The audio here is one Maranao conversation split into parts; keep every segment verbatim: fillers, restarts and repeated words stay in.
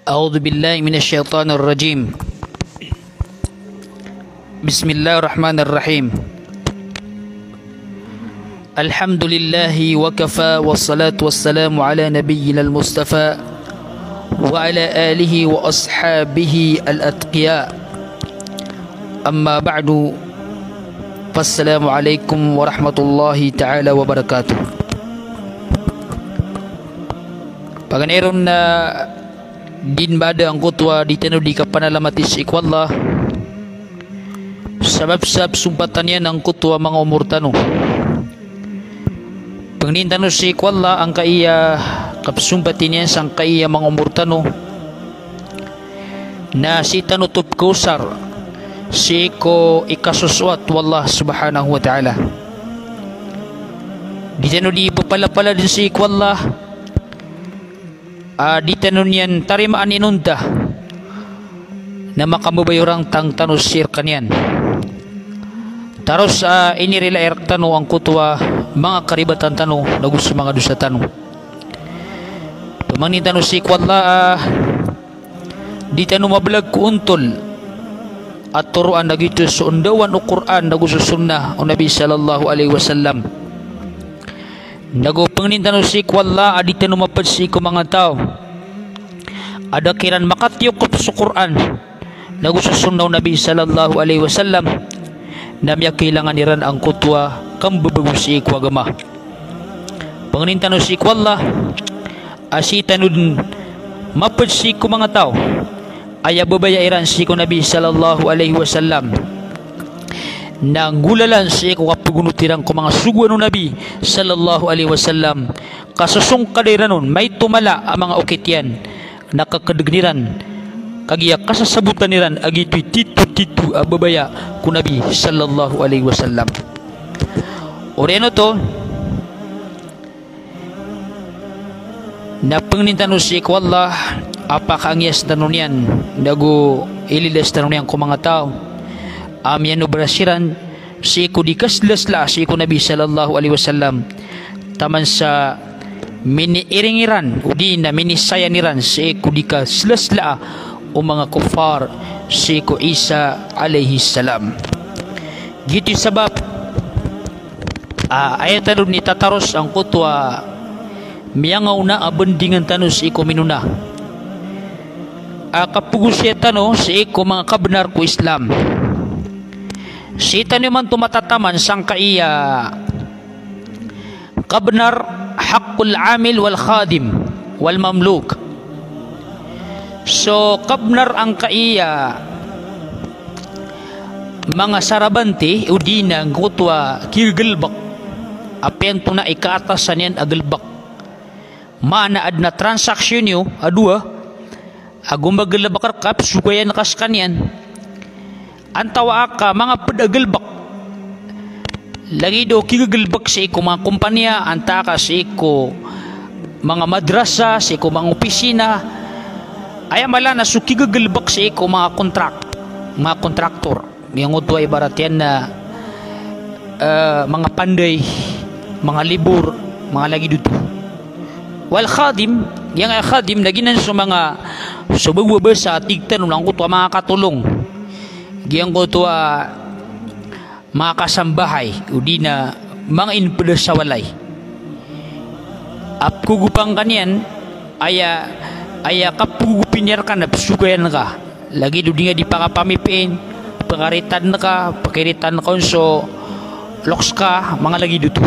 أعوذ بالله من الشيطان الرجيم. بسم الله الرحمن الرحيم. الحمد لله وكفى، والصلاة والسلام على نبينا المصطفى وعلى آله وأصحابه الأتقياء. أما بعد، فالسلام عليكم ورحمة الله تعالى وبركاته. Paganay ron na di mada angkoto a di tano di kapanalamati sii ko Allah, sabap sa psompatan iyan angkoto a manga omor tano. Pangnin tano sii ko Allah angkaiya kapsompati niyan sangkaiya manga omor tano, na sii tano oto pkaosar sii ko ikasosoat o Allah subhanahu wa ta'ala. Di tano di pepalapala den sii ko Allah a di tano niyan tarimaan inonta na makambabayorang tang tano sii rekaniyan. Taros a inirilai rektano angkoto a manga karibatan tano nago so manga dosa tano. Pemangnin tano sii ko Allah a di tano mabelag ko ontol a toroan a giyoto so ndawan o Qur'an nago so sunnah o Nabi sallallahu alaihi wasallam. Nago pangnin tano sii ko Allah a di tano maped sii ko manga taw a da kiran makatiyokop so Qur'an nago so sunnah o Nabi sallallahu alaihi wasallam, na miyakailangan iran angkoto a kambabago sii ko agama. Pangnin tano sii ko Allah a sii tano den maped sii ko manga taw aya babaya iran sii ko Nabi sallallahu alaihi wasallam, na nggolalan sii ko kapegonot iran ko manga sogoan o Nabi sallallahu alaihi wasallam, ka sosongkada iran on maito mala a manga okit iyan, na kakedegen iran kagiya kasasabotan iran a giyoto i titotito a babaya ko Nabi sallallahu alaihi wasallam. Oriyan oto, na pangnin tano sii ko Allah a pakaangiyas tano niyan nago ilidas tano niyan ko manga taw a miyanobra siran sii ko di kaslasla sii ko Nabi sallallahu alaihi wasallam, taman sa miniiring iran odi na minisayan iran sii ko di kaslasla o manga kuffar sii ko Isa alaihi salam. Giyoto i sabap a aya tano den itataros angkoto a miyangaona a bandingan tano sii ko minona a kapegosaya tano sii ko manga kabenar ko Islam. Sii tano imanto matataman sangkaiya kabenar, haqqul amil wal khadim wal mamluk. So kabenar angkaiya manga sarabanti odi na angkoto a kigegelebek a piyanto na ikaatasan iyan a gelebek. Maana aden a transaksyon iyo a dowa a gomagelebek reka, psogayan ka sekaniyan. Antawaa ka manga ped a gelebek, lagid o kigegelebek sii ko manga kompaniya, antaa ka sii ko manga madrasa, sii ko manga opisina. Aya mala na so kigegelebek sii ko manga kontrak, manga kontraktor. Giyangkoto a ibarat iyan na, eh, manga panday, manga libor, manga lagid oto. Wal khadim, giyangkaya khadim na giyanan so manga, so bago a basa a tig tano na angkoto a manga katolong. Giyangkoto a manga kasambahay, odi na manga iniped a sa walay. A pegogopan ka niyan, aya, aya kapegogopin iyan reka na psogayan ka. Lagid o di nga di pakapamipin, pekaritan ka, pekiritan ka on so loks ka, manga lagid oto.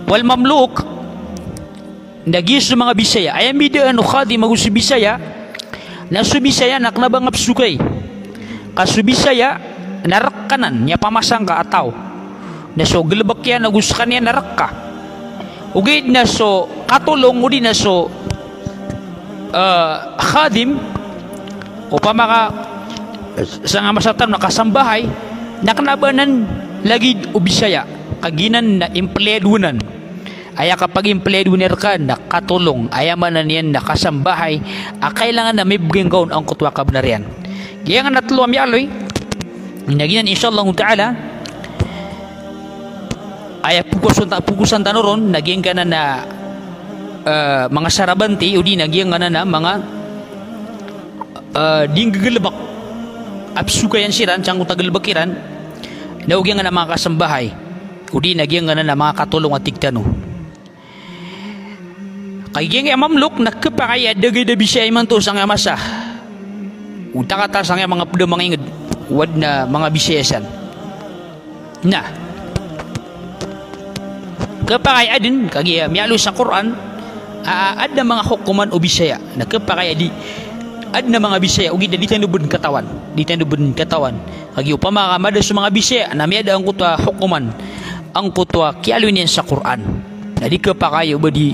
Wal mamluk, na giya so manga Bisaya. Aya mbidaan o khadim ago so Bisaya, na so Bisaya na kena ba nga psogay. Ka so Bisaya na rek ka nan, aya pamasang ka a taw. Na so gelebek iyan ago sekaniyan na rek ka. Ogaid na so katolong odi na so, eh, khadim, opama ka sangkai a masa tano na kasambahay, na kena ba nan lagid o Bisaya. Ka giyanan na empleyado anan. Aya kapag-empleyado niyan reka na katolong, aya maana niyan na kasambahay a kailangan na mibegay ngka on angkoto a kabenar iyan. Giyangkanan a telo a miyaaloy, na giyanan insha Allahu ta'ala, aya pogosan ta-, pogosan tano ron, na giyangkanan a, eh, manga sarabanti, odi na giyangkanan a manga eh, di nggegelebek a pesokayan siran sangkoto a gelebek iran, na o giyangkanan a manga kasembahay, odi na giyangkanan a manga katolong a tig tano. Kagiya giyangkai a mamlok na kepakay a da gay da bisaya imanto sangkai a masa. O takata sangkai a manga ped a manga inged, o aden a manga bisaya san. Na kepakay a aden, kagiya miyaaloy sa Qur'an a aden a manga hokoman o bisaya. Na kepakay a di aden a manga bisaya, ogaid na di tano ben katawan. Di tano ben katawan. Kagiya opama ka mada so manga bisaya na miyada angkoto a hokoman, angkoto a kiyaaloy niyan sa Qur'an, na di kepakay o ba di,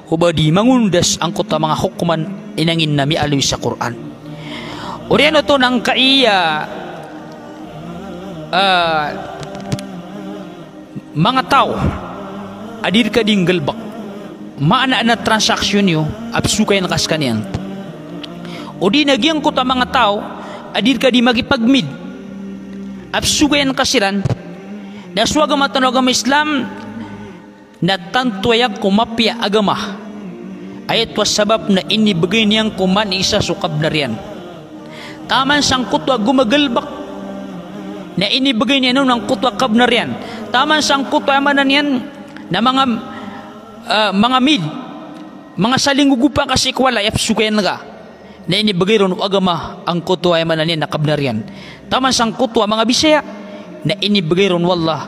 o ba di mangondas angkoto a manga hokoman inangin na miyaaloy sa Qur'an. Oriyan oto na angkaiya, ah, manga taw a di reka di nggelebek. Maana na transaksyon iyo a pesokayan ka sekaniyan. Odi na giyangkoto a manga taw a di reka di makipagmid a pesokayan ka siran. Na so agama tano a agama Islam na tanto aya ko mapiya a agama. Aya oto a sabap na inibegay niyan ko man isa so kabenar iyan. Taman sangkoto a gomagelebek na inibegay niyan on angkoto a kabenar iyan. Taman sangkoto a aya maana niyan na manga, ah, manga mid, manga salingogopa ka sii ko walay a pesokayan ka, na inibegay ron o agama angkoto a aya maana niyan na kabenar iyan. Taman sangkoto a manga bisaya na inibegay ron o Allah,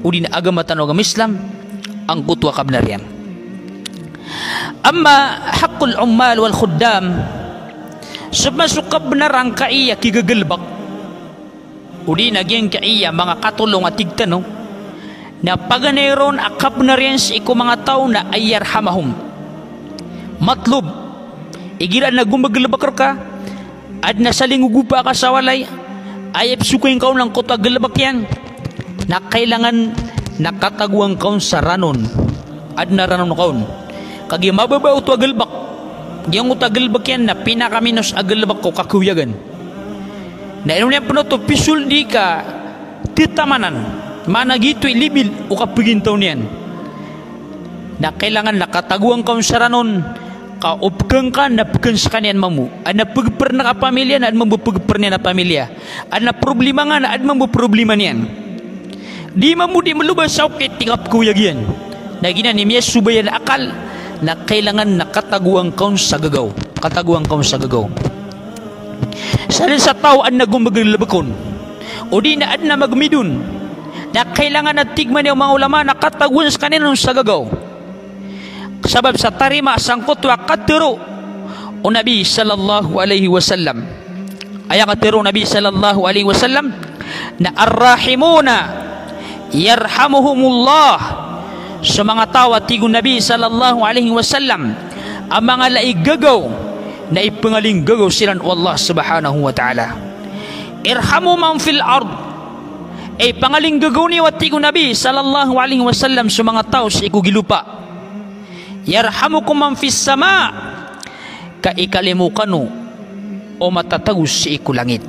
odi na agama tano a agama Islam, angkoto a kabenar iyan. Amma haqqul ummal wal khuddam, so pman so kabenar angkaiya kigegelebek, odi na giyangkaiya manga katolong a tig tano, na paganay ron a kabenar iyan sii ko manga taw na an yarhamahum. Matlub, igira na gomagelebek reka, aden a salingogopa ka sa walay, aya pesokayan ka on angkoto a gelebek iyan, na kailangan na katagoan ka on sa ranon. Aden a ranon ka on. Kagiya mababa oto a gelebek. Giyangkoto a gelebek iyan na pinakaminos a gelebek ko kakoyagan. Na ino niyan pen oto pisoldi ka tetamanan. Maana giyoto i libil o kapegintaw niyan. Na kailangan na katagoan ka on sa ranon, ka o peken ka na peken sekaniyan mambo. Aden a pegeper na ka pamilya, na aden mambo pegeper niyan a pamilya. Aden a problema nga na aden mambo problema niyan. Di mambo di meloba sa okit i kapekoyag iyan. Na giyanan i miyasobayan a akal, na kailangan na katagoan ka on sa gagaw. Katagoan ka on sa gagaw. Sa den sa taw a aden a gomagelebek on, odi na aden a magmid on, na kailangan a tig man iyan o manga ulama na katagoan sekaniyan on sa gagaw. Sabap sa tarima sangkoto a katero o Nabi sallallahu alaihi wasallam. Aya katero o Nabi sallallahu alaihi wasallam na, "Ar-rahimuna yarhamuhumullah." So manga taw a tig o Nabi sallallahu alaihi wasallam a manga lai gagaw, na ipengalinggagaw siran o Allah subhanahu wa ta'ala. "Irhamu man fil ard." Ipengalinggagaw niyo a tig o Nabi sallallahu alaihi wasallam so manga taw sii ko gilopa. "Yarhamukum man fis sama." Ka ikalimo kano o matatago sii ko langit,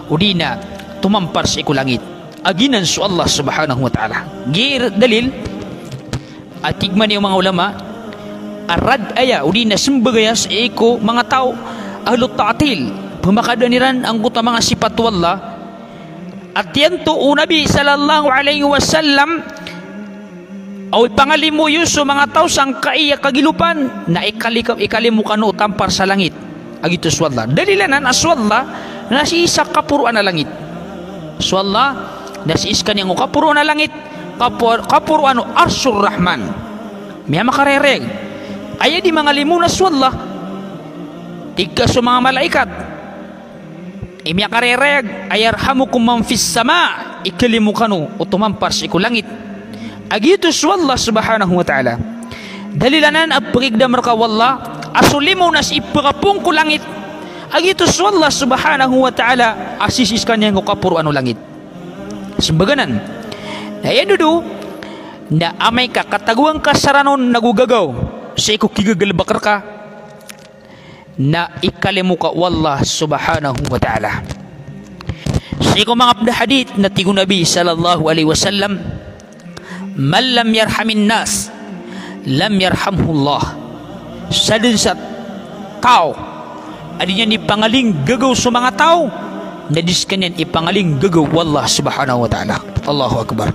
odi na tomampar sii ko langit, a giyanan so Allah subhanahu wa ta'ala. Giya dalil a tig man iyan o manga ulama a rad aya, odi na sembag aya sii ko manga taw a ahlut ta'til, pemakadaan iran angkoto a manga sipat o Allah. Ati anto o Nabi sallallahu alaihi wasallam a o ipangalimo iyo so manga taw sangkai a kagilopan, na ikali-, ikalimo kano o tampar sa langit. A giyoto so Allah. Dalil anan a so Allah na sii sa kaporoan a langit. So Allah na sii sekaniyan ko kaporoan a langit, kapo-, kaporoan o Arshur Rahman. Miyamakarereg. Aya di mangalimo na so Allah. Tig ka so manga malaikat i miyakarereg a, "Yarhamukum man fis sama," ikalimo kano o tomampar sii ko langit. A giyoto so Allah subhanahu wa ta'ala. Dalil anan a pekigdam reka o Allah a so limo na sii pekapoon ko langit. A giyoto so Allah subhanahu wa ta'ala a sii sekaniyan ko kaporoan o langit. Sembag anan. Na aya dodo, na amay ka katagoan ka sa ranon nago gagaw sii ko kigegelebek reka, na ikalimo ka o Allah subhanahu wa ta'ala. Sii ko manga ped a hadith na tig o Nabi sallallahu alaihi wasallam, "Man lam yarhamin nas, lam yarhamhullah." Sa den sa taw a di niyan ipangalinggagaw so manga taw, na di skaniyan ipangalinggagaw o Allah subhanahu wa ta'ala. Allahu Akbar.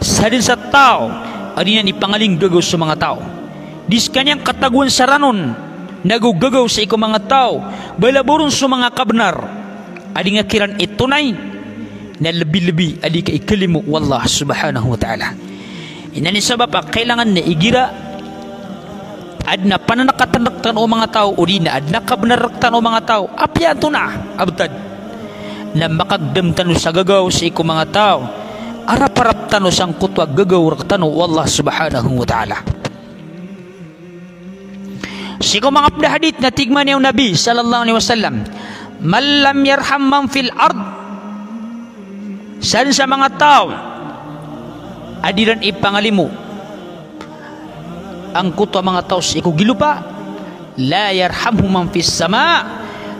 Sadn sa taw a di niyan ipangalinggagaw so manga taw, di skaniyan katagoan sa ranon, nago gagaw sii ko manga taw, balabaw ron so manga kabnar a di ngka kiran itonay, na lbi-lbi a di ka ikalimo o Allah subhanahu wa ta'ala. Inani sabap a kailangan na igira adn a pananakatn rktano o manga taw, odi na adn a kabnar rktano o manga taw, apiya antonaa a btad, na makagdam tano sa gagaw sii ko manga taw a raparap tano sangkoto a gagaw rktano o Allah subhanahu wa ta'ala. Sii ko manga pd a hadith na tig mambo o Nabi sallallahu alaihi wasallam, "Man lam yarham man fil ard," sadn sa manga taw a di ran ipangalimo angkoto a manga taw sii ko gilopa, "la yarhamhu man fis sama,"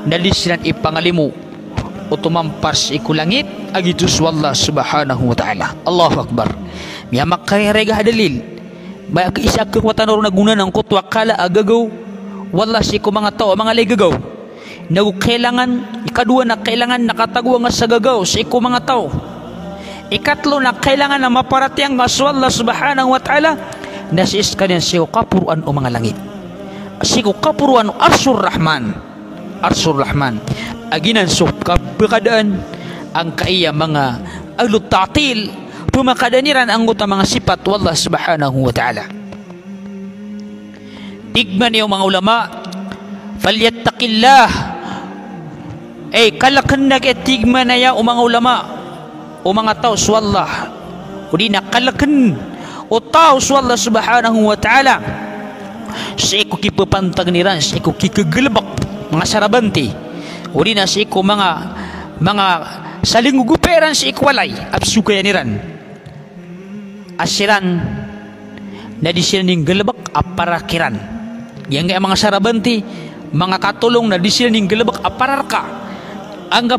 na di siran ipangalimo o tomampar sii ko langit a giyoto so Allah subhanahu wa ta'ala. Allahu Akbar. Miyamakarega a dalil. Ba isa a khakowa tano ron a gona angkoto a kala a gagaw o Allah sii ko manga taw a manga lagagaw. Nago kailangan, ikadowa na kailangan na katagoan ka sa gagaw sii ko manga taw. Ikatlo na kailangan na maparatiyaya ngka so Allah subhanahu wa ta'ala, na sii skaniyan sii ko kaporoan o manga langit, sii ko kaporoan o Arshur Rahman. Arshur Rahman. A giyanan so kapkadaan angkaya manga ahlut ta'til, pmakadaan iran angkoto a manga sipat o Allah subhanahu wa ta'ala. Tig mambo o manga ulama, "Falyattaqillah." Ay, kalkn na, tig mambo o manga ulama, o manga taw so Allah, odi na kalkn o taw so Allah subhanahu wa ta'ala sii ko kipapantagn iran sii ko kikhagalbk, manga sarabanti, odi na sii ko manga, manga salinggogopay iran sii ko walay a pzokayan iran a siran na di siran inggalbk a para kiran. Giyangkaya manga sarabanti, manga katolong na di siran inggalbk a para rka. Angka,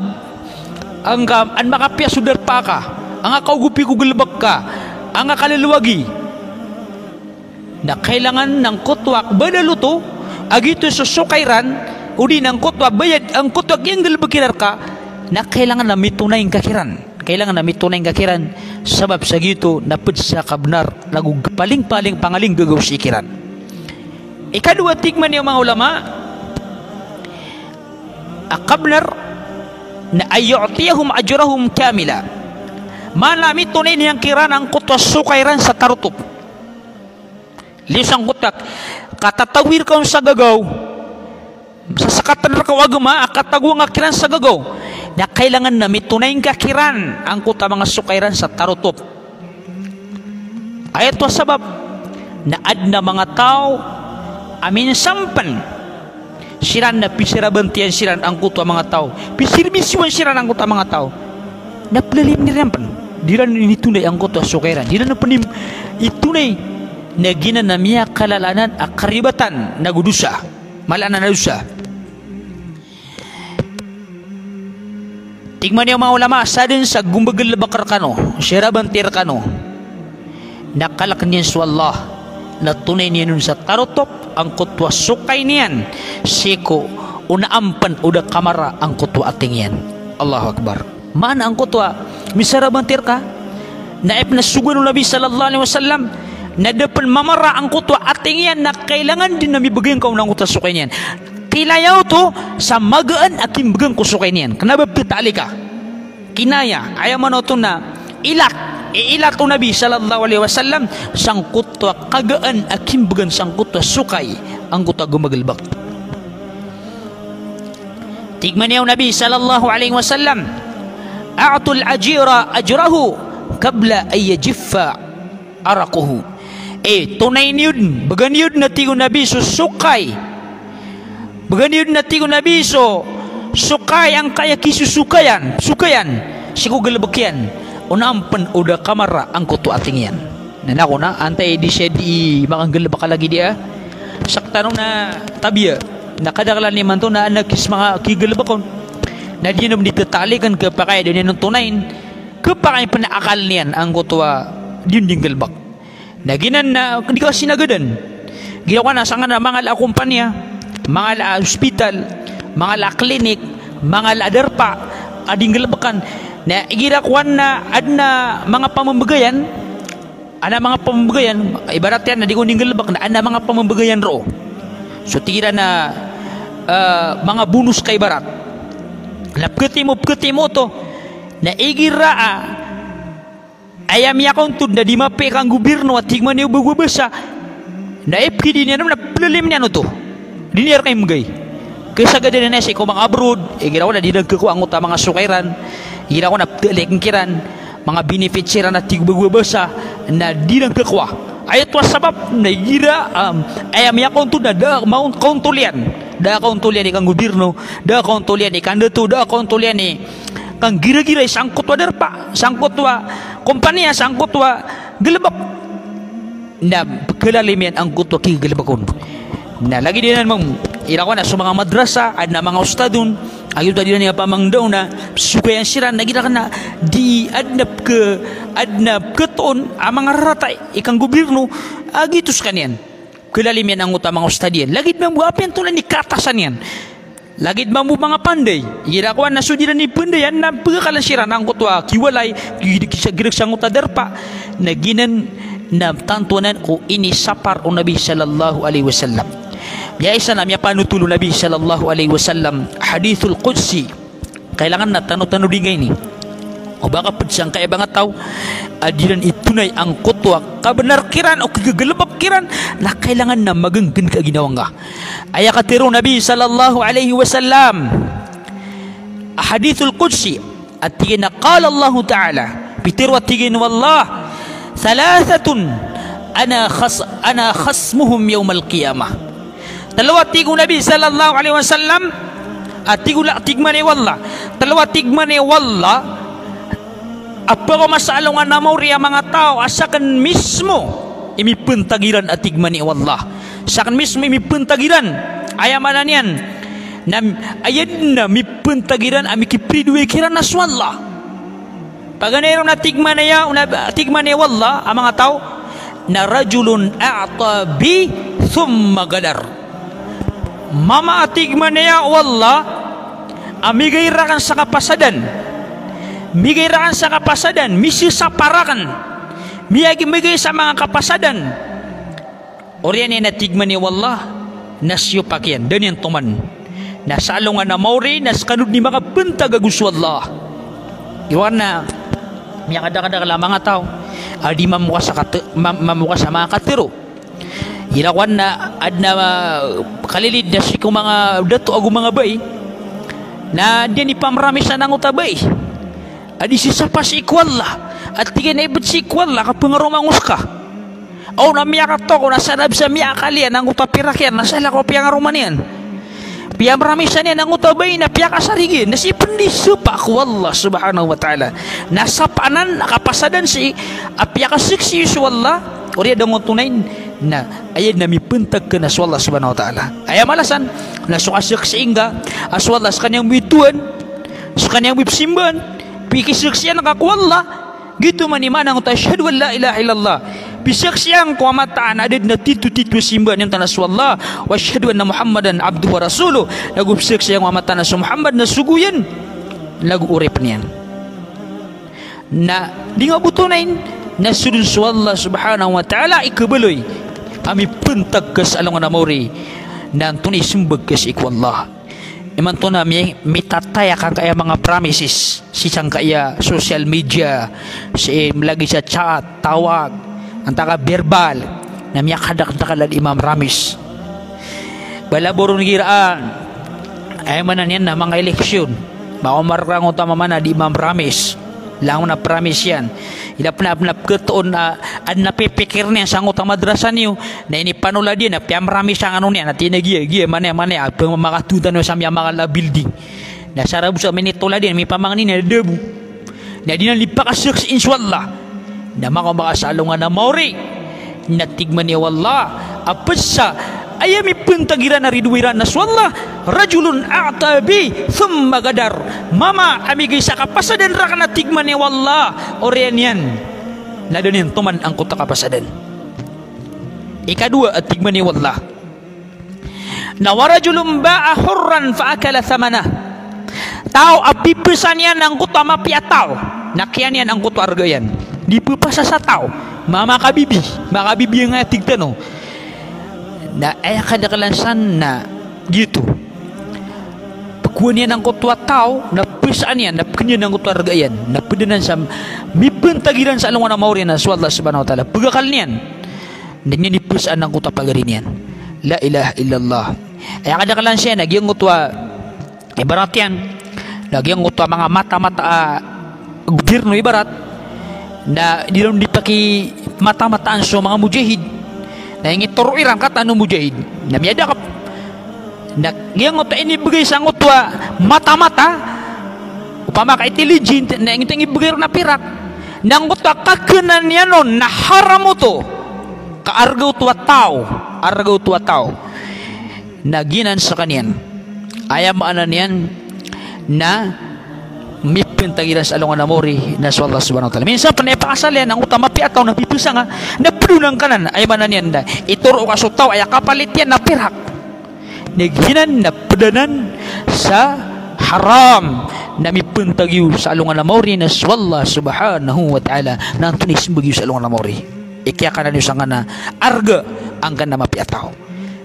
angka an makapiya so darpa ka, angka kaogopi ko galbk ka, angka kalilowagi. Na kailangan angkoto a kbadal oto a giyoto so sokay ran, odi na angkoto a bayad angkoto a kiyanggalbk iran rka, na kailangan na mitonay ngka kiran. Kailangan na mitonay ngka kiran, sabap sa giyoto na pd sa kabnar, nago palingpaling pangalinggagaw sii kiran. Ikadowa, tig mambo o manga ulama, a kabnar na an yu'tiyahum ajrahum kamila. Maana mitonay niyan kiran angkoto a sokay ran sa tarotop. Liyo sangkoto a katatawi rka on sa gagaw, sa sakatan rka o agama a katagoan ka kiran sa gagaw, na kailangan na mitonay ngka kiran angkoto a manga sokay ran sa tarotop. Aya oto a sabap na adn a manga taw a minsan pn siran na pisarabantiyan siran angkoto a manga taw, piserbisyowan siran angkoto a manga taw, na plalim iran pn, di ran initonay angkoto a sokay ran, di ran pn im-, itonay, na giyanan na miyakalala anan a karibatan nago dosa. Mala anan a dosa. Tig mambo o manga ulama, sadn sa gombagalbk rkano, sarabanti rkano, na kalkn iyan so Allah, na tonay niyan on sa tarotop angkoto a sokay niyan sii ko onaan pn o da kamara angkoto a ating iyan. Allahu Akbar. Maana angkoto a misarabanti rka na aya pn a sogoan o Nabi sallallahu alaihi wasallam, na da pn mamara angkoto a ating iyan, na kailangan dn na mibgay ngka on angkoto a sokay niyan. Kinaya oto sa magaan a kimbgan ko sokay niyan. Kna ba pthatalika. Kinaya, aya maana oto na ilat. Iilat o Nabi sallallahu alaihi wasallam sangkoto a kagaan a kimbgan sangkoto a sokay angkoto a gombagalbk. Tig mambo o Nabi sallallahu alaihi wasallam, "A'tul ajira ajrahu qabla an yajiffa araquhu." Eh, tonay niyo dn, bgan iyo dn a tig o Nabi so sokay. Bgan iyo dn a tig o Nabi so sokay angkaya kisosokayan, sokayan sii ko galbk iyan, onaan pn o da kamara angkoto a ating iyan. Na nako na, antaa i di siya di makanggalbk a lagid iyan. Sktano na tabiya. Na kadaklan imanto na anak is manga kigalbk on. Na di niyan on di tatalikn khapakay a di niyan on tonayn. Khapakay pn a akal niyan angkoto a di on di nggalbk. Na giyanan na di ka sinagadan. Giraw ka na sangkanan a mangala a kompaniya, mangala a ospital, Manga la klinik, manga la darpa a di nggalbkan. Na igira kowan na adn a manga pamambegayan, adn a manga pamambegayan, ibarat iyan na di ko nggalbk na adn a manga pamambegayan roo. So tig iran a, eh, manga bonus ka ibarat. Na pkhatimo, pkhatimo oto. Na igira a aya miyakaontod na di mapiya i kanggobirno a tig mambo o bago a basa, na ipkidi niyan on na plalim niyan oto. Di niyan rk imbgay. Kasagad iyan a sii ko manga abroad, igira kowan na di iran khakowa angkoto a manga soka iran, igira kowan na ptalikin kiran, manga benefits iran a tig o bago a basa, na di iran khakowa. Aya oto a sabap na igira, um, aya miyakaontod na da a maon-, kaontol iyan. Da a kaontol iyan i kanggobirno, da a kaontol iyan i kandato, da a kaontol iyan i kanggiragirai sangkoto a darpa, sangkoto a kompaniya, sangkoto a galbk. Na pkhalalimiyan angkoto a kigalbk on. Na lagid iyan mambo, igira kowan na so manga madrasa, adn a manga ustadh on, a giyoto a di iran ipamangndao na psokayan siran, na igira kowan na di adn a pkha-, adn a pkhatoon a manga rarata i kanggobirno, a giyoto skaniyan. Pkhalalimiyan angkoto a manga ustadh iyan. Lagid mambo apiya antonaa i kaatasan iyan. Lagid mambo manga panday. Igira kowan na so di iran ipndayan na pkhakalan siran angkoto a kiwalay, ki-, ki-, girg sangkoto a darpa. Na giyanan na tanto anan ko inisapar o Nabi sallallahu alaihi wasallam. Miyaisa na miyapanotol o Nabi sallallahu alaihi wasallam, hadithul qudsi. Kailangan na tano-tano di ngka ini. O ba ka pd sangkaya manga taw a di iran itonay angkoto a kabnar kiran o kigagalbk kiran, na kailangan na magnngkn ka ginawa ngka. Aya katharo o Nabi sallallahu alaihi wasallam, hadithul qudsi, a tig iyan a qala Allahu Ta'ala, pitharo a tig iyan o Allah, "Thalathatun ana khas-, ana khasmuhum yawmal qiyamah." Tlo a tig o Nabi sallallahu alaihi wasallam, a tig o la-, tig mambo o Allah. Tlo a tig mambo o Allah, a pkaoma sa alongan a maori a manga taw a sakn mismo i mipntag iran a tig mambo o Allah. Sakn mismo i mipntag iran. Aya maana niyan na, aya dn a mipntag iran a mikipridoay kiran na so Allah. Paganay ron a tig mambo o na-, tig mambo o Allah a manga taw na rajulun a'ta bi thumma ghadar. Mama a tig mambo o Allah a migay rakn sa kapasadan. Migay rakn sa kapasadan, misisapar akn. Miyagi-, migay sa manga kapasadan. Oriyan iyan a tig mambo o Allah, na siyopak iyan, da niyan toman. Na sa alongan a maori, na skano dn i makapntag ago so Allah. Iwan na, miyakadakadakl a manga taw a di mamokas a kat-, ma-, mamokas a manga katharo. Igira kowan na adn a, ah, kalilid na sii ko manga dato ago manga bai. Na di niyan ipamramis angkoto a bai a di sisapa sii ko Allah. A tig iyan a ipd sii ko Allah ka pngaroma ngka. Aw, na miyakatoko na sa labs a miyakaliyan angkoto a pirak iyan, na sa lakaw piyangaroma niyan. Piyamramisan iyan angkoto a bai na piyakasarigi, na sii pn di sapa ko Allah subhanahu wa ta'ala. Na sapa anan a kapasadan sii a piyakasaksi so Allah, oriyan da ngka oto nain, na aya dn a mipntag ka na so Allah subhanahu wa ta'ala. Aya malasan, na so kasaksi ngka a so Allah skaniyan bo i Tohan, skaniyan bo i psimbaan, pikisaksian ka ko Allah, Giyoto man i maana angkoto a ashhadu an la ilaha illallah. Pisaksian ko a mataan a da dn a titotito a simba niyan tana so Allah. Wa ashhadu anna Muhammadan abduhu wa rasuluh. Nago pisaksian ko a mataan a so Muhammad na sogo iyan, nago oripn iyan. Na di nga bo tonayn na so dn so Allah subhanahu wa ta'ala i kabaloy a mipntag ka sa alongan a maori na antonaa i smbag ka sii ko Allah. Imanto na mi-, mitataya ka angkaya manga promises sii sangkaya social media, sii lagid sa chat, tawag, antaa ka verbal, na miyakadakdakl a di mamramis. Bala bo ron igira a, aya maana niyan na manga eleksyon. Maomar ka angkoto a mama na di mamramis. Langon a promise iyan. Ila pn a, pn a pkhatoon a, adn a pipikir niyan sangkoto a madrasa niyo, na inipanolad iyan a piyamramis angkoto niyan, na tig iyan a giya, giya, mani, mani, a pmamakatontan o sa miyamakal a building. Na sa rabo sa minitolad iyan, mipamangni na da bo. Na di niyan di pakasaksiin so Allah. Na makaoma ka sa alongan a maori. Na tig mambo o Allah a pd sa aya mipntag iran a ridoay iran na so Allah, rajulun a'ta bi thumma ghadar. Mama a migay sa kapasadan rakn a tig mambo o Allah, oriyan iyan na da niyan toman angkoto a kapasadan. Ikadowa a tig mambo o Allah, Na wa rajulun ba'a hurran fa akala thamanah. Taw a pipasaan iyan angkoto a mapiya a taw, na kiyaan iyan angkoto a arga iyan. Di pipasa sa taw. Ma-, makabibi. Makabibi nga tig tano. Na aya kadaklan san na giyoto. Pkowaan iyan angkoto a taw, na pipasaan iyan, na pkn iyan angkoto a arga iyan. Na pd anan sa mipantag iran sa alongan a maori na so Allah subhanahu wa ta'ala. Pagakal iyan. Na niyan ipasaan angkoto a pagari niyan. La ilaha illallah. Aya kadaklan san na giyangkoto a ibarat iyan, na giyangkoto a manga mata-mata a gobyerno ibarat, na di ron di pakimata-mataan so manga mujahid. Na ingitoro iran katawan o mujahid. Na miyadakp. Na giyangkoto a inibgay sangkoto a mata-mata, opama ka intelligent, na ingitoro inibgay ron a pirak. Na angkoto a kaknan iyan on, na haram oto. Ka arga oto a taw, arga oto a taw. Na giyanan skaniyan. Aya maana niyan na mipantag iran sa alongan a maori na so Allah subhanahu wa ta'ala. Minsan pn aya pakaasal iyan angkoto a mapiya a taw na pipasaan ka, na pd on angkanan. Aya maana niyan na itoro ka so taw, aya kapalit iyan na pirak. Na giyanan na pd anan sa haram, na mipantag iyo sa alongan a maori na so Allah subhanahu wa ta'ala. Na antonaa i smbag iyo sa alongan a maori? Ikiyakanan iyo sangkanan a arga angkanan a mapiya a taw.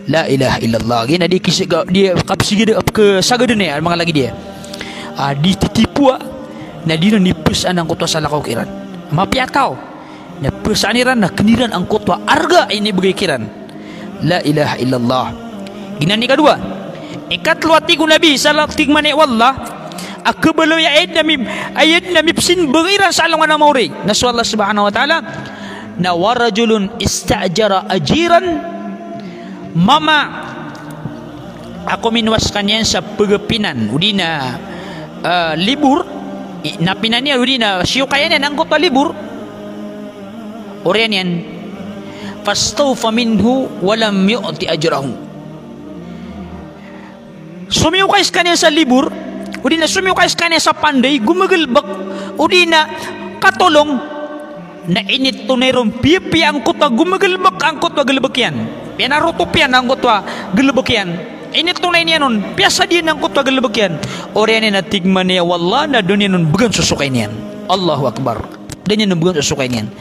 La ilaha illallah. Giya na di kisiga, di kapsiga, di kapsagadan iyan, manga lagid iyan. Ah, di titipoa, na di ran ipasaan angkoto a salakaw kiran. Mapiya a taw. Na pipasaan iran, na kn iran angkoto a arga a inibgay kiran. La ilaha illallah. Giyanan i ikadowa. Ikatlo a tig o Nabi, sala-, tig man iyan o Allah, a kabaloy a aya dn a mip-, aya dn a mipsinbag iran sa alongan a maori. Na so Allah subhanahu wa ta'ala, na wa rajulun ista'jara ajiran, mama a kominowa skaniyan sa pagapinan, odi na, ah, libor, i-, na pinan iyan, odi na siyokayan iyan angkoto a libor. Oriyan iyan, fastawfa minhu wa lam yu'ti ajrahu. Somiyokay skaniyan sa libor, odi na somiyokay skaniyan sa panday, gomagalbk, odi na katolong, na initonay ron piyapiya angkoto a gomagalbk angkoto a galbk iyan. Piyanaroto piyan angkoto a galbk iyan. Initonay niyan on, piyasadiya niyan angkoto a galbk iyan. Oriyan iyan a tig man iyan o Allah, na da niyan on bgan so sokay niyan. Allahu Akbar. Da niyan on bgan so sokay niyan.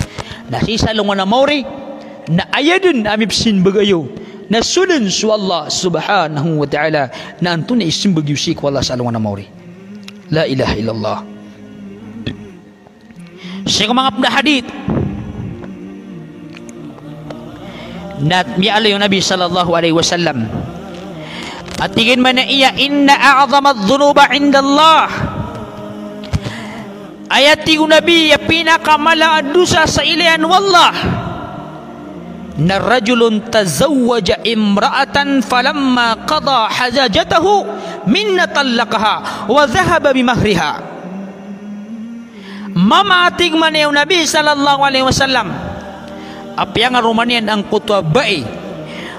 Na sii sa alongan a maori, na aya dn a mipsinbag iyo na so dn so Allah subhanahu wa ta'ala, na antonaa i smbag iyo sii ko Allah sa alongan a maori? La ilaha illallah. Sii ko manga pd a hadith na miyaaloy o Nabi sallallahu alaihi wasallam a tig iyan man iyan, inna a'zama adh-dhunubi 'inda Allah. Aya tig o Nabi a pinakamala a dosa sa ilayan o Allah na rajulun tazawwaja imra'atan falamma qada hajatahu minha tallaqaha wa dhahaba bi mahriha. Mama a tig man iyan o Nabi sallallahu alaihi wasallam a piyangaroma niyan angkoto a bai,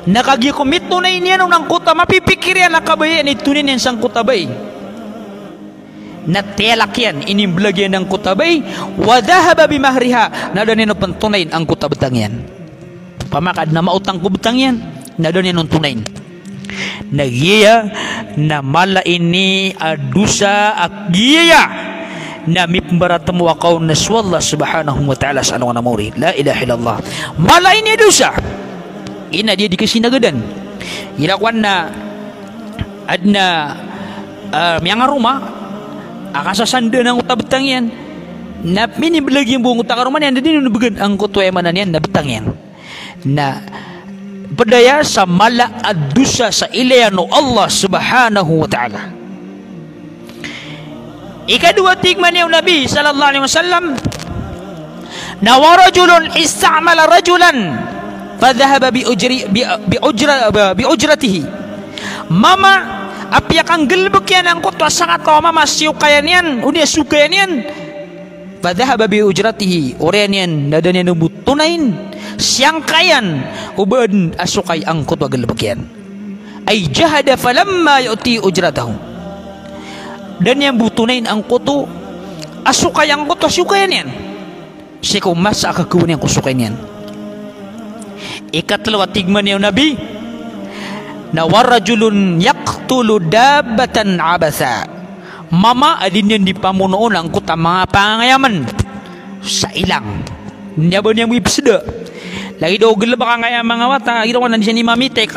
na kagiya ko mitonay niyan on angkoto a mapipikir iyan a kabaya a initonay niyan sangkoto a bai, na tiyalak iyan, inimblag iyan angkoto a bai, wa dhahaba bi mahriha, na da niyan on pn tonayn angkoto a btang iyan. Opama ka adn a maotang ko btang iyan, na da niyan on tonayn. Na giya na mala ini a dosa a giya na mipmbaratmowa ka on na so Allah subhanahu wa ta'ala sa alongan a maori. La ilaha illallah. Mala ini a dosa. Ina di, di kasinagadan. Ira kowan na adn a, ah, miyangaroma a kasasandaan angkoto a btang iyan. Na inimblag iyan bo angkoto a karoma niyan, da niyan on bgan angkoto a aya maana niyan na btang iyan. Na pd aya sa mala a dosa sa ilayan o Allah subhanahu wa ta'ala. Ikadowa, tig man iyan o Nabi sallallahu alaihi wasallam, na wa rajulun ista'mala rajulan fa dhahaba bi ujri-, bi, bi ujra-, bi ujratihi. Mama a piyakanggalbk iyan angkoto a sakataw a mama a siyokayan iyan, odi na sokayan iyan. Fa dhahaba bi ujratihi, oriyan iyan na da niyan on bo tonayn, siyangkayan o ba adn a sokay angkoto a galbk iyan. Ay jahada falam yu'ti ujratahu. Da niyan bo tonayn angkoto a sokay angkoto a siyokayan iyan. Sii ko masa a kakawan iyan ko sokay niyan. Ikatlo a tig man iyan o Nabi, Na wa rajulun yaqtulu dabbatan abatha. Mama a di niyan di pamonoon angkoto a manga pangangayaman sa ilang. Niyan ba niyan bo ipsda. Lagid o galbk angkaya manga wata, lagid o kanan di siran i mamitik.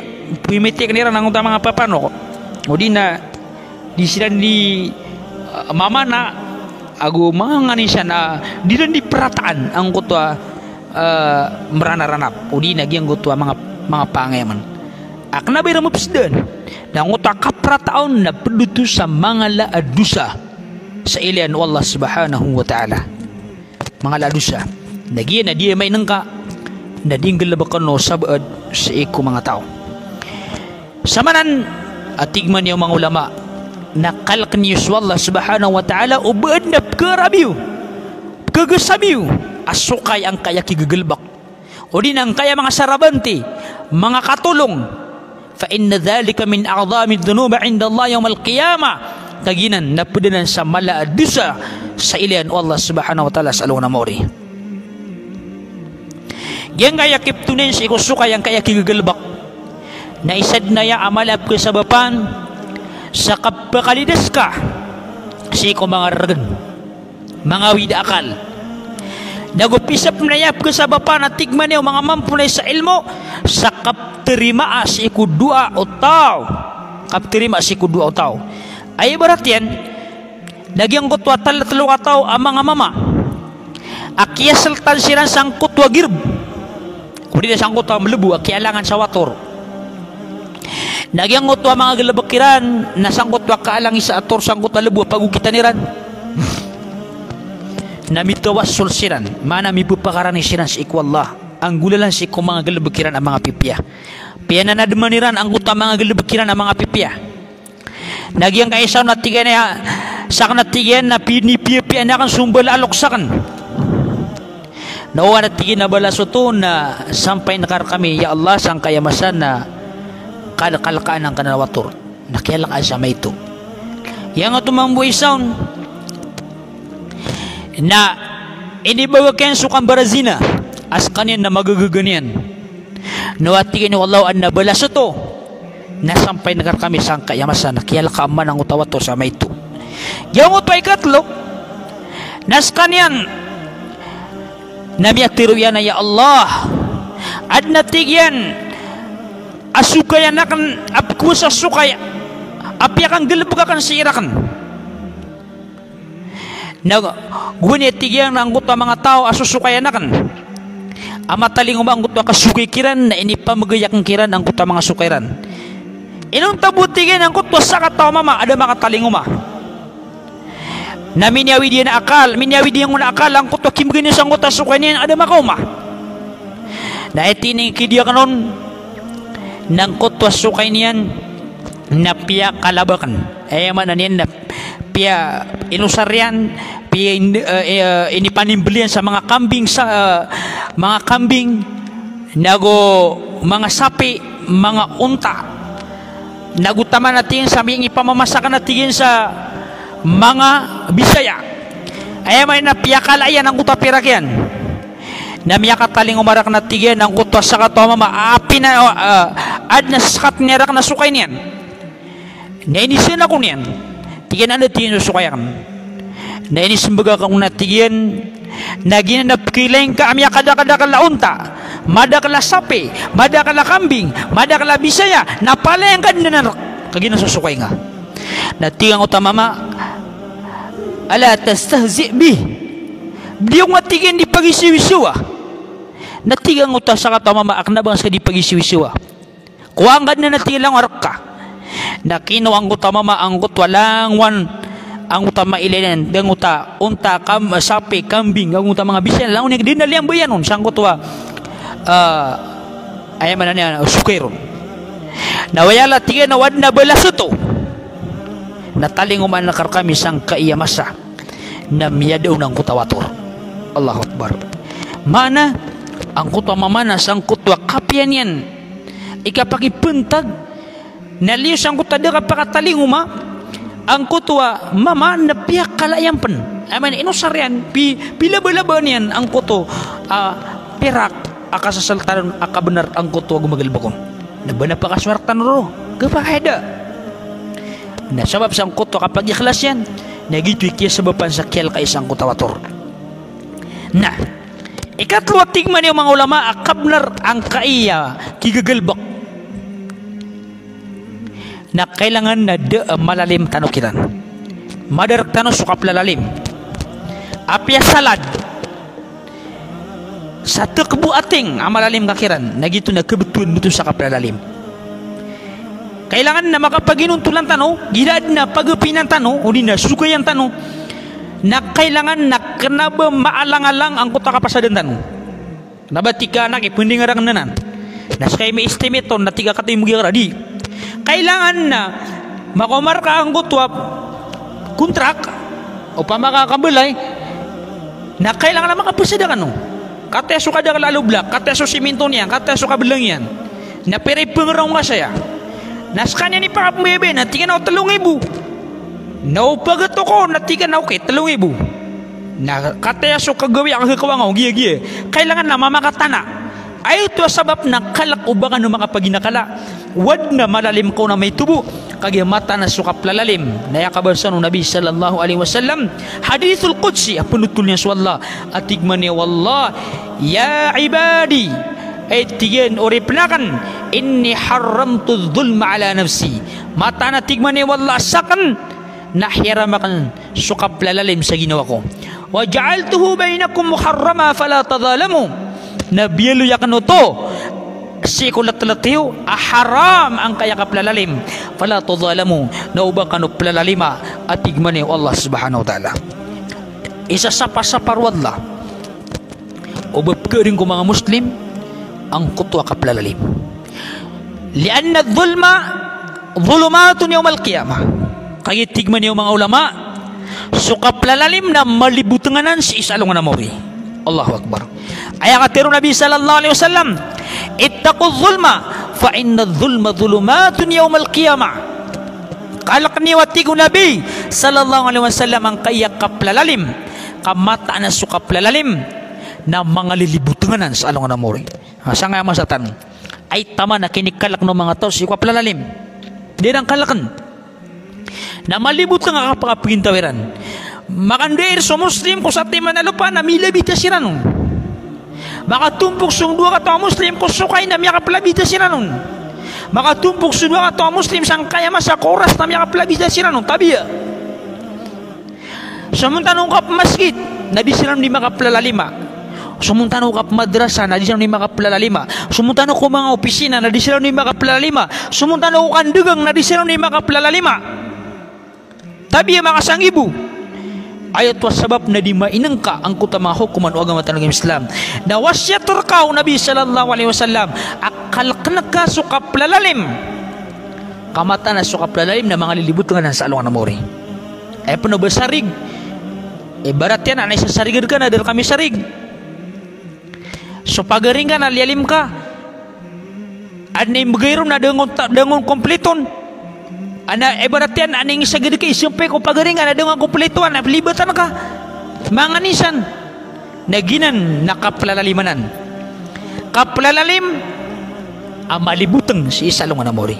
Pimitik iran angkoto a manga papanok. O di na di siran di, ah, mamana ago manga nganin siran a di iran di prataan angkoto a, ah, mranaranap. O di na giyangkoto a manga, manga pangangayaman. Akn a ba iran mapsdaan. Na angkoto a kaprata on na pd oto sa mangala a dosa sa ilayan o Allah Subhanahu wa Ta'ala. Mangala a dosa. Na giya na di main ngka, na di nggalbkn o sabaad sii ko manga taw. Samanan a tig man iyan o manga ulama, na kalkn iyo so Allah Subhanahu wa Ta'ala o ba adn a pkhaarabiyo, pkhagasamiyo a sokay angkaya kigagalbk. O di na angkaya manga sarabanti, manga katolong. Fa inna dhalika min a'zami dhunubi 'inda Allah yawmal qiyamah. Kagiya nan na pd anan sa mala a dosa sa ilayan o Allah Subhanahu wa Ta'ala sa alongan a maori. Giyangkaya kiptoon sii ko sokay angkaya kigagalbk. Na isa dn aya a mala a pkhasabapan sa kapakalidas ka sii ko manga rrgn. Manga awid a akal. Nago pisa pn aya pkhasabapan a tig man iyan o manga mamponay sa ilmo sa kaptarimaa sii ko doa o taw. Kaptarimaa sii ko doa o taw. Aya ibarat iyan, na giyangkoto a tlo, tlo kataw a manga mama a kiyasltan siran sangkoto a girb. O di na sangkoto a mlbo a kiyalangan sa wator. Na giyangkoto a manga galbk iran na sangkoto a kaalang isa a tor sangkoto a lbo a pagokitan iran. Na mitawassul siran, maana mipepakarani siran sii ko Allah. Anggolalan sii ko manga galbk iran a manga pipiya. Piyananadman iran angkoto a manga galbk iran a manga pipiya. Na giyangkai isa on na tig iyan a, sakn a tig iyan na pinipiyapiya akn so mbala a loks akn. Na oway na tig iyan a balas oto na sampayin ka rkami, ya Allah, sangkaya masa na kalkalkaan angkanan a wator. Na kiyalkaan sa maito. Giyangkoto mambo isa on na inibagak iyan so kambarazina a skaniyan na magagaga niyan. Na oway tig iyan o Allah, adn a balas oto na sampayin ka rkami sangkaya masa na kiyalkaan man angkoto a wator sa maito. Giyangkoto a ikatlo na skaniyan na miyatharo iyan a, ya Allah, adn a tig iyan a sokayan akn a pkowasa sokay a piyakanggalbk akn sii rakn. Na gowani a tig iyan angkoto a manga taw a sosokayan akn a matalingoma angkoto a kasokay kiran na inipamgay akn kiran angkoto a manga sokay ran. Inonta bo tig iyan angkoto a sakataw a mama a da makatalingoma. Na miniawid iyan a akal, miniawid iyan on a akal angkoto a kimbgay niyan sangkoto a sokay niyan a da makaoma. Na aya tinikidiya akn on na angkoto a sokay niyan na piyakalaba akn. Aya maana niyan na piyainosar iyan, piya in-, eh, eh, inipanimbl iyan sa manga kambing sa, eh, manga kambing, nago manga sapi, manga onta. Nago taman a tig iyan sa miyangipamamasa akn a tig iyan sa manga bisaya. Aya maana niyan na piyakala iyan angkoto a pirak iyan. Na miyakatalingoma rakn a tig iyan angkoto a sakataw a mama a pina, ah, adn a skat niyan rakn a sokay niyan. Na inisaan ako niyan. Tig iyan a anda tig iyan so sokay akn. Na inismbag ako na tig iyan, na giyanan a pkhailay ngka a miyakadakldakl a onta, madakl a sapi, madakl a kambing, madakl a bisaya, na palaya ngka dn anan rk, kagiya na so sokay nga. Na tig angkoto a mama, ala tastahzi bi. Di ako nga tig iyan di pagisiwisiwa. Na tig angkoto a sakataw a mama, akn a ba nga ska di pagisiwisiwa. Kowaa ngka dn anan a tig iyan langowan rk ka. Na kinowa angkoto a mama angkoto a langowan angkoto a mailay niyan, giyangkoto a onta, kam-, sapi, kambing, giyangkoto a manga bisaya, langowan iyan, di na liyambayan on sangkoto a, ah, aya maana niyan, sokay ron. Na oway a tig iyan a o adn a balas oto na talingomaan ka rkami sangkaya masa na miyada on angkoto a wator. Allahu Akbar. Maana, angkoto a mama na sangkoto a kapiya niyan i kapakipntag na liyo sangkoto a da kapakatalingoma angkoto a mama na piyakala iyan pn. Aya maana inosar iyan, pi-, pilabalabaan iyan angkoto a pirak a kasasaltan a kabnar angkoto a gomagalbk on. Na ba na pakasowartan roo. Gapa kaya da. Na sabap sangkoto a kapagikhlas iyan, na giyoto i kiyasabapan sa kiyalkai sangkoto a wator. Na ikatlo a tig man iyan o manga ulama a kabnar angkaiya kigagalbk na kailangan na da a malalim tano kiran. Madark tano so kaplalalim. Apiya salad sa tk bo ating a malalim ka kiran, na giyoto na khabtowan bo oto sa kaplalalim. Kailangan na makapaginontolan tano, igira adn a pagapinan tano, odi na sokayan tano, na kailangan na kna ba maalang-alang angkoto a kapasadan tano. Na ba tig ka anak i pndingarang nanan. Na ska i mi-estimate on na tig ka katii mo giyangkara, di. Kailangan na makaoma rka angkoto a kontrak o pamakakambalay, na kailangan na makapasada kano. Kataya so kadakl a loblak, kataya so siminto niyan, kataya so kablang iyan. Na pira i pngarang ka saya. Na skaniyan i pakapmbayabayaan na tig iyan a o tlo nggibo. Na o pagatok on na tig iyan a okay, tlo nggibo. Na kataya so kagawii a kagakowa nga o giya-giya. Kailangan na mamakatana. Aya oto a sabap na kalk o ba kano makapaginakala. Wad na malalim ka on a maito bo. Kagiya mataan a so kaplalalim na aya kabasa o Nabi sallallahu alaihi wasallam, hadithul qudsi, a pnotol iyan so Allah, a tig man iyan o Allah, "Ya ibadi," aya tig iyan, "oripn akn, inni harramtu adh-dhulma ala nafsi." Mataan a tig man iyan o Allah, sakn na hiyaram akn so kaplalalim sa ginawa ko. "Wa ja'altuhu bainakum muharrama fala tadhalamu." Na biyaloy akn oto sii ko ltltiyo a haram angkaya kaplalalim. "Fala tadhalamu." Na o ba kano plalalima, a tig man iyan o Allah subhanahu wa ta'ala. Isa sa pasapar o Allah o ba pkharing ko manga Muslim angkoto a kaplalalim. "Li'anna adh-dhulma dhulumatun yawmal qiyamah." Kagiya tig man iyan o manga ulama, so kaplalalim na malibotngan anan sii sa alongan a mawri. Allahu Akbar. Aya katharo o Nabi sallallahu alaihi wasallam, "Ittaqudh-dhulma fa innadh-dhulma dhulumatun yawmal qiyamah." Kalkn iyo, a tig o Nabi sallallahu alaihi wasallam, angkaya kaplalalim. Ka mataan a so kaplalalim na mangalilibotngan anan sa alongan a mawri. Na sangkaya masa tano, aya taman a kinikalkn o manga taw sii ko kaplalalim. Di iran kalkn. Na malibotng a kapakapagintaw iran. Makandair so Muslim ko satiman a lopa na milabita siran on. Makatompok so dowa kataw a Muslim ko sokay na miyakaplabita siran on. Makatompok so dowa kataw a Muslim sangkaya masa ko oras na miyakaplabita siran on. Tabiya. Somon tano ko kapmasgit na di siran di makaplalima. Somon tano ko kapmadrasa na di siran di makaplalima. Somon tano ko manga opisina na di siran di makaplalima. Somon tano ko kandagang na di siran di makaplalima. Tabiya, makasanggibo. Aya oto a sabap na di mainngka angkoto a manga hokoman o agama tano a Islam. Na wasiyat rka o Nabi sallallahu alaihi wasallam a kalkn ka so kaplalalim. Ka mataan a so kaplalalim na mangalilibotngan anan sa alongan a mawri. Aya pn o ba sarig. Ibarat iyan a na isa sarig rka na da rka misarig. So pagari ngka na liyalim ka. Adn a imbgay ron na da ngka on ta-, da ngka on kompliton. Ana ibarat iyan a na ingsagad ka i sampay ko pagari ngka na da ngka on kompliton, na plibatan ka. Manga nisan. Na giyanan na kaplalalim anan. Kaplalalim a malibotng sii sa alongan a mawri.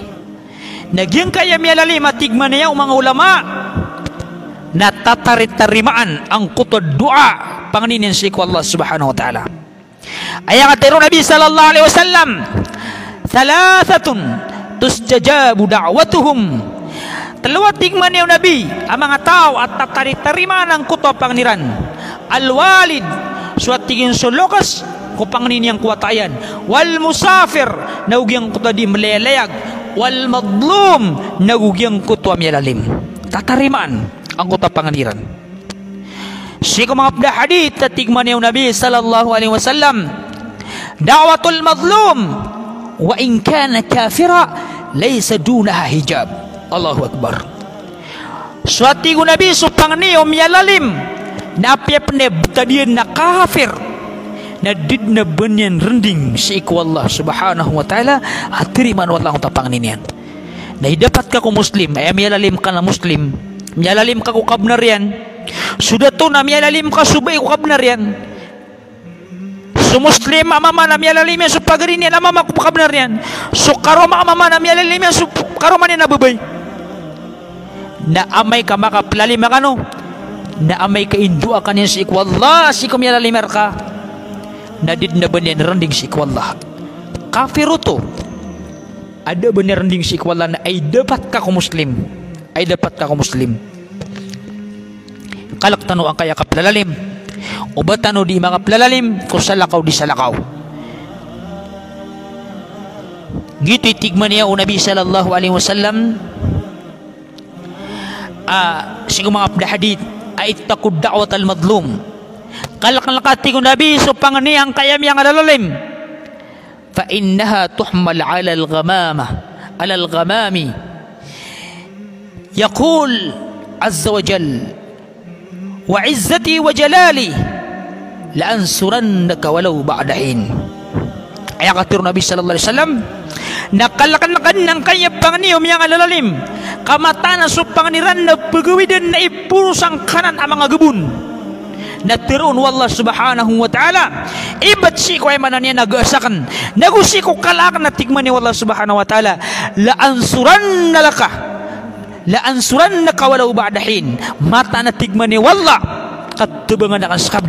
Na giyangkaya miyalalim a tig man iyan o manga ulama na tataritarimaan angkoto a doa pangni niyan sii ko Allah subhanahu wa ta'ala. Aya katharo o Nabi sallallahu alaihi wasallam, "Thalathatun tustajabu da'watuhum." Tlo, a tig man iyan o Nabi, a manga taw a tataritarimaan angkoto a pangni iran. Al-walid, so, a tig iyan, so loks ko pangni niyan ko wata iyan. Wal musafir, na go giyangkoto a di mlayalayag. Wal madlum, na go giyangkoto a miyalalim. Tatarimaan angkoto a pangni iran. Sii ko manga pd a hadith a tig man iyan o Nabi sallallahu alaihi wasallam, "Da'watul madlum wa in kana kafira laysa dunaha hijab." Allahu Akbar. So, a tig o Nabi, so pangni o miyalalim na apiya pn a btad iyan na kafir, na da dn a ba niyan rnding sii ko Allah subhanahu wa ta'ala, a tarimaan o Allah angkoto a pangni niyan. Na idapat ka ko Muslim, aya miyalalim ka na Muslim, miyalalim ka ko kabnar iyan. So dato na miyalalim ka so bai ko kabnar iyan. So So Muslim a mama na miyalalim iyan so pagari niyan a mama ko pakabenar iyan. So karoma a mama na miyalalim iyan so karoma niyan a babay. Na amay ka makaplalim a kano, na amay ka indoa ka niyan sii ko Allah sii ko miyalalim a reka, na di den a ba niyan rending sii ko Allah. Kafir oto a da ba niyan rending sii ko Allah na ay dapat ka ko Muslim. Ay dapat ka ko Muslim. Kalek tano angkaya kaplalalim. O ba tano di makaplalalim ko salakaw di salakaw. Giyoto i tig man iyan o Nabi sallallahu alaihi wasallam, ah, sii ko manga ped a hadith, a ittaqu da'watal madlum. Kalek, kalek, tig o Nabi, so pangni angkaya miyangalalalim. Fa innaha tuhmal alal ghamamah, alal ghamami. Yaqul azza wa jal, "Wa izzati wa jalali, la ansurannaka walau ba'da hin." Aya katharo o Nabi sallallahu alaihi wasallam, na kalek, kalek angkaya pangni o miyangalalalim, ka mataan a so pangni iran na pegawidan na iporos angkanan a manga gebon. Na tharoon o Allah subhanahu wa ta'ala, ibt sii ko, aya maana niyan na gasaken, nago sii ko kalek, na tig man iyan o Allah subhanahu wa ta'ala, "La ansurannaka, la ansurannaka walau ba'da hin." Mataan a tig man iyan o Allah, ka tebangan aken seka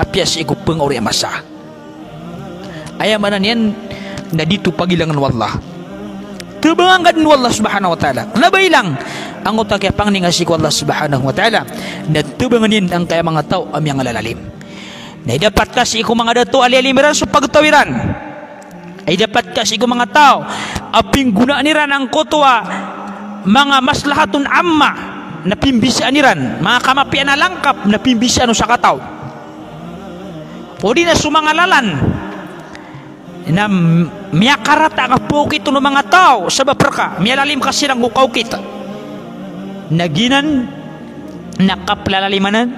apiya sii ko pengaori a masa. Aya maana niyan na di oto pagilangen o Allah. Tebangan ka den o Allah subhanahu wa ta'ala. Kena ba ilang angkoto a kiyapangni nga sii ko Allah subhanahu wa ta'ala, na tebangan iyan angkaya manga taw a miyangalalalim. Na idapat ka sii ko manga dato a liyalim iran so pagtaw iran. Idapat ka sii ko manga taw a pinggonaan iran angkoto a manga maslahatun ammah na pimbisaan iran, manga kamapiyaan a langkap na pimbisaan o sakataw. O di na so manga lalan na m-, miyakarata ka pokit o manga taw, sabap reka miyalalim ka siran ko kaokit. Na giyanan na kaplalalim anan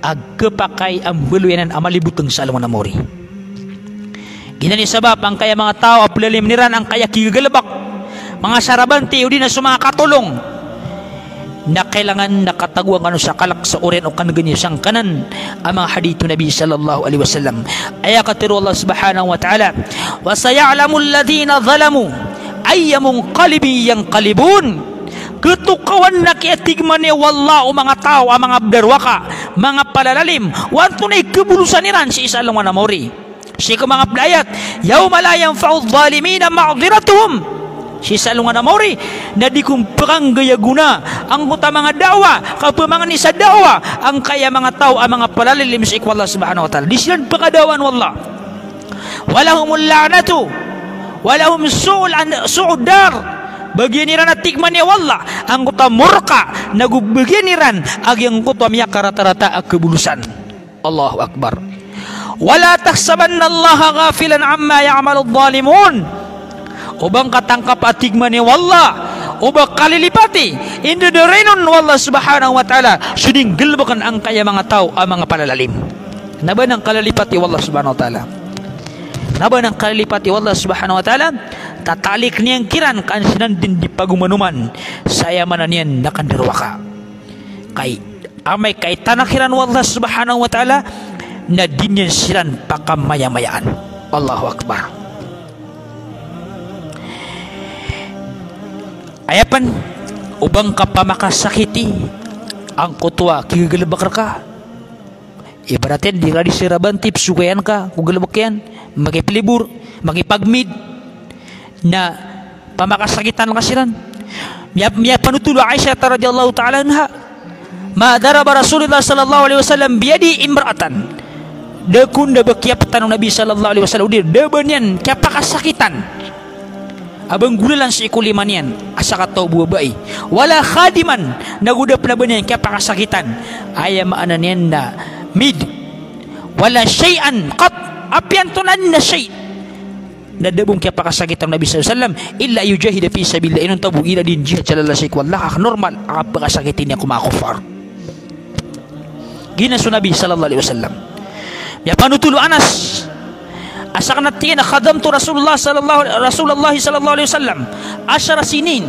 a kepakay a mbaloy anan a maliboteng sa alongan a maori. Giyanan i sabap angkaya manga taw a plalalim iran angkaya kigagalebek, manga sarabanti o di na so manga katolong. Na kailangan na katagoan kano sa kalek sa oriyan o kanegen iyo sangkanan a manga hadith o Nabi sallallahu alaihi wasallam. Aya katharo o Allah subhanahu wa ta'ala, "Wa saya'lamul ladhina zalamu ayya munqalibin yanqalibun." Ketokawan na kiyatig man iyan o Allah o manga taw a manga bedarowaka, manga palalalim, o antonaa i kebolosan iran sii sa alongan a maori. Sii ko manga ped a ayat, "Yawma la yanfa'u adh-dhalimina ma'dhiratuhum." Sii sa alongan a maori, na di kon pekanggay a gona angkoto a manga da'wa, kapemangni sa da'wa angkaya manga taw a manga palalalim sii ko Allah subhanahu wa ta'ala. Di siran pekada'waan o Allah. "Wa lahumul la'natu, wa lahum su'ul an-, su'ud dar." Bagian iran a tig man iyan o Allah angkoto a morka, nago bagian iran a giyangkoto a miyakaratarata a kebolosan. Allahu Akbar. "Wa la tahsabannallaha ghafilan amma ya'maludh dhalimun." O ba ngka tangkapa a tig man iyan o Allah, o ba kalilipati, inda da rainon o Allah subhanahu wa ta'ala so di nggalebeken angkaya manga taw a manga palalalim. Na ba niyan kalilipati o Allah subhanahu wa ta'ala. Na ba niyan kalilipati o Allah subhanahu wa ta'ala, tataliken iyan kiran ka an siran den di pagomanoman sa aya maana niyan na kandarowaka. Kay amay ka itanak iran o Allah subhanahu wa ta'ala, na di niyan siran pakamaya-mayaan. Allahu Akbar. Aya pen, o ba ngka pamakasakiti angkoto a kigagalebek reka. Ibarat iyan di ka di sarabanti, pesogayan ka ko galebek iyan, makipelibor, makipagmid, na pamakasakitan ka siran. Miya-, miyapanotol o Aisha radhiyallahu ta'ala anha, "Ma daraba Rasulullah sallallahu alaihi wasallam biyadihi imra'atan." Da kon da ba kiyapetan o Nabi sallallahu alaihi wasallam, o di, da ba niyan kiyapakasakitan a ba nggolalan sii ko lima niyan a sakataw a babai. "Wala khadiman," nago da pen a ba niyan kiyapakasakitan, aya maana niyan na maid. "Wala shay'an qat," apiya antonaa den a shay'. Na da bo kiyapakasakitan o Nabi sallallahu alaihi wasallam, "illa yujahida fi sabilillah," inonta bo igira dii njihad sa lalan sii ko Allah, a normal a kapakasakiti niyan ko manga kuffar. Giyanan so Nabi sallallahu alaihi wasallam. Miyapanotol o Anas a sakn a tig iyan a khadamtu Rasulullah sallallahu, Rasulullah sallallahu alaihi wasallam ashara sinin.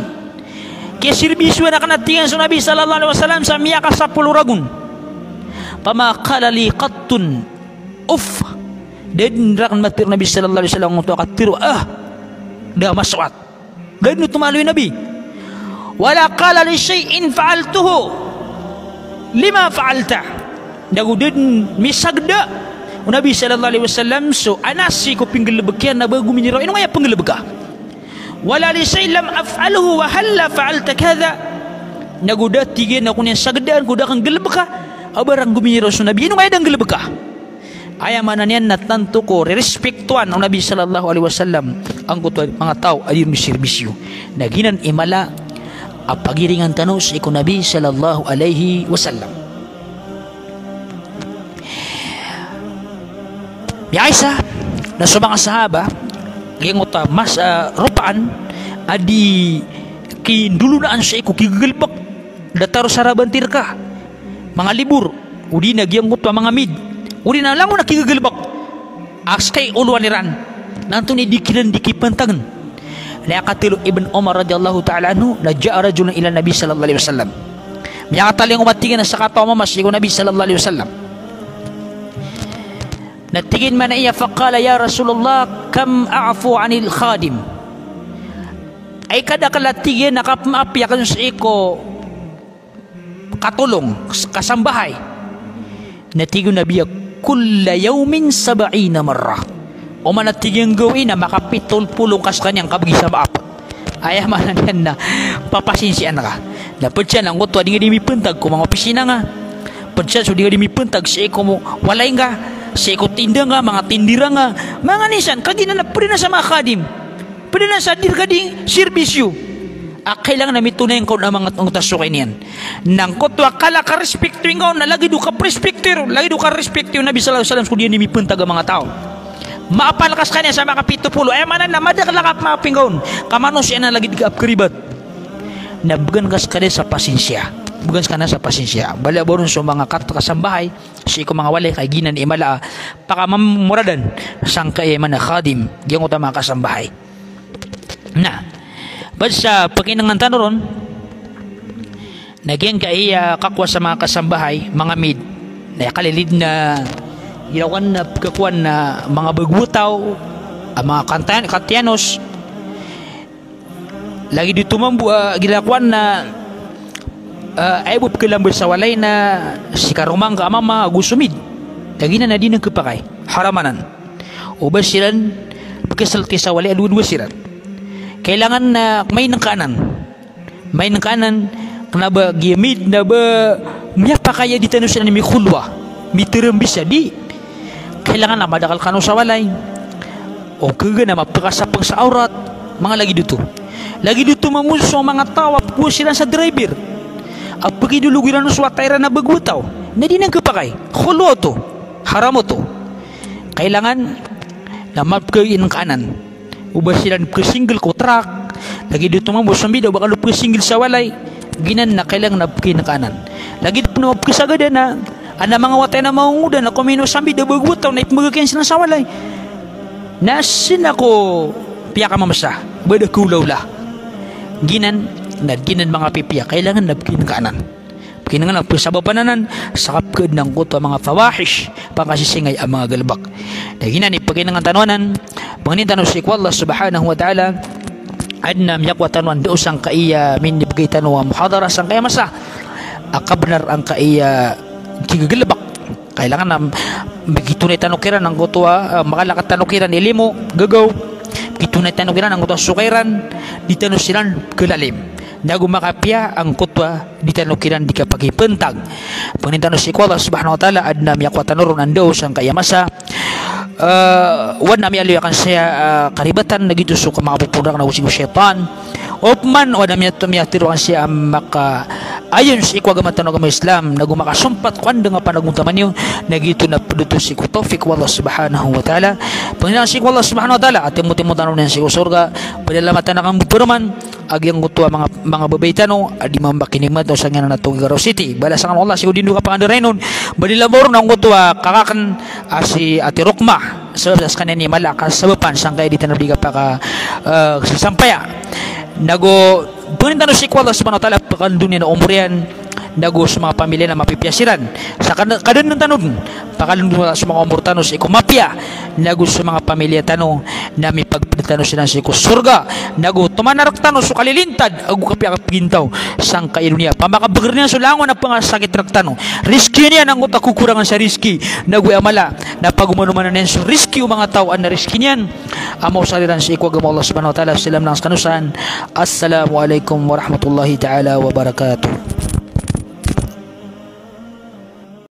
Kiyaserbisyoan akn a tig iyan so Nabi sallallahu alaihi wasallam sa miyakasapolo ragon. Fama qala li qattun uff. Da dn rakn matero o Nabi sallallahu alaihi wasallam angkoto a katharo a da masoat. Da dn oto maaloy o Nabi. Wala qala li shay'in fa'altuhu lima fa'alta. Nago da dn misagda o Nabi sallallahu alaihi wasallam so anas sii ko pinggalbk iyan na ba gominiraw, ino nga aya pnggalbka. Wala li shay'in lam af'alhu wa halla fa'alta kadha. Nago da, tig iyan, ako niyan sagdaan ko da akn galbka a barang gominiraw so Nabi, ino nga aya da nggalbka. Aya maana niyan na tanto ko rerespektoan o Nabi sallallahu alaihi wasallam angkoto a manga taw a di ron misirbisyo. Na giyanan i mala a pagiringan tano sii ko Nabi sallallahu alaihi wasallam. Miyakaisa na so manga sahaba, giyangkoto a mas, ah, ropaan a di kindolonaan sii ko kigagalbk, datar o saraban ti rka, manga libor, odi na giyangkoto a manga maid, odi na langon a kigagalbk a ska i olowan iran, na antonaa i di kiran di kipantagn. Na aya katharo o Ibn Umar radhiyallahu ta'ala anhu, na ja'a rajulun ila Nabi sallallahu alaihi wasallam. Miyakatalingoma o, tig iyan, a sakataw a mama sii ko Nabi sallallahu alaihi wasallam. Na tig iyan man a iya, faqala, "Ya Rasulullah, kam a'fu anil khadim?" Ay kadakl a, tig iyan, a kapmaap akn sii ko katolong, kasambahay. Na tig o Nabi a, "Kulla yawmin sab'ina marrah." Oman a, tig iyan, gawii na makapito polo ka skaniyan kabgi sa maap. Aya maana niyan na papasinsiyaan ka. Na pd san angkoto a di nga di mipantag ko manga opisina nga. Pd san so di nga di mipantag sii ko walay nga, sii ko tinda nga, manga tindira nga, manga anisan, kagiya na pd anan sa manga khadim. Pd anan sa di rka di sirbisyo. A kailangan na mitonay ngka on a manga, angkoto a sokay niyan. Na angkoto a kala a karespekto ingka on na lagid o kaprespekto, lagid o karespekto o Nabi sallallahu alaihi wasallam sii ko di niyan di mipantag a manga taw. Maapal ka skaniyan sa makapito polo. Aya maana na madakl a kapmaap ingka on. Ka manosiya anan lagid ka a pkharibat. Na bgan ka skaniyan sa pasinsiya. Bgan skaniyan sa pasinsiya. Bala ba ron so manga kat-, kasambahay sii ko manga walay, ka giyanan i mala a pakamamuradan sangkai a maana khadim, giyangkoto a manga kasambahay. Na pd sa pkinangan tano ron na giyangkai a kakowa sa manga kasambahay, manga maid, na aya kalilid na ginawa na pkhakowan na manga bago a taw a manga kantan-, katiyanos. Lagid oto mambo a ginawa na, ah, aya bo pkhalamba sa walay na si karoma ngka a mama ago so maid. Kagiya na di anan khapakay. Haram anan. O ba siran pkhaslti sa walay a dowa-dowa siran. Kailangan na main ka anan. Main ka anan, kna ba giya maid na ba miyapakay a di tano siran mikholowa, mitarambisa, di. Kailangan na madakl kano sa walay. O khagaga na mapkhasapng sa awrat, manga lagid oto. Lagid oto mambo so manga taw a pkhakowa siran sa driver a pkhidolog iran so wata iran a bago a taw. Na di anan khapakay. Kholowa oto. Haram oto. Kailangan na mapkhain ka anan. O ba siran pkhasinggl ko trak, lagid oto mambo so mbida o ba kano pkhasinggl sa walay, giyanan na kailangan na pkhain ka anan. Lagid pn o pkhasagad anan a manga wata iyan a manga ongoda na komino sa mbida a bago a taw na ipmbgay ka iyan siran sa walay. Na sii na ko piyakamamsa, ba da khawlawla. Giyanan, na giyanan manga pipiya, kailangan na pkhain ka anan. Pkhain ka anan, pkhasabapan anan sa kapkhaadn angkoto a manga fawahish, pangkasisingay a manga galbk. Na giyanan i pkhainangan tano anan, pangnin tano sii ko Allah subhanahu wa ta'ala, adn a miyakowa tano a ndao sangkai a minibgay tano a muhadara sangkai a masa a kabnar angkai a kigagalbk. Kailangan na mkitonay tano kiran angkoto a, ah, makalakat tano kiran i limo, gagaw. Mkitonay tano kiran angkoto a sokay iran, di tano siran khalalim. Na go makapiya angkoto a di tano kiran di kapakipantag. Pangnin tano sii ko Allah subhanahu wa ta'ala, adn a miyakowa tano ron a ndao sangkai a masa, ah, o adn a miyaaloy akn saya, ah, karibatan, na giyoto so kamangapopondrak na go sii ko shaytan. Opama o adn a miyato-, miyatharo akn saya a makaayon sii ko agama tano a agama Islam, na go makasompat ko anda nga panagontaman iyo, na giyoto na pd oto sii ko tawfiq o Allah subhanahu wa ta'ala. Pangnin tano sii ko Allah subhanahu wa ta'ala a timotimo tano niyan sii ko sorga, padalamatan akn bo paroman a giyangkoto a manga, manga babay tano a di mambakinimataw sangkanan a Tuguegarao City. Balasan o Allah sii ko di ndo kapakandarain on. Badila ba ron angkoto a kaka akn a si Ate Rokma. Sabap sa skaniyan i mala a kasabapan sangkai a di tano di kapaka, eh, sasampaya. Na go pangnin tano sii ko Allah subhanahu wa ta'ala a pakandon iyan a omor iyan. nago so manga pamilya na mapipiya siran. Sa kad-, kadnan tano dn, pakalon tano so manga omor tano sii ko mapiya, nago so manga pamilya tano na mipagpd tano siran sii ko sorga, nago toman rktano so kalilintad ago kapiya a kapagintaw sangkai a doniya. Pamakabagr iyan so langon a pangasakit rktano. Rizki niyan angkoto a kokorangan sa rizki, nago aya mala na pagomanomanan iyan so rizki o manga taw a adn a rizki niyan a maosar iran sii ko agama o Allah subhanahu wa ta'ala. Salam langon skano san. Assalamu alaikum warahmatullahi ta'ala wabarakatuh.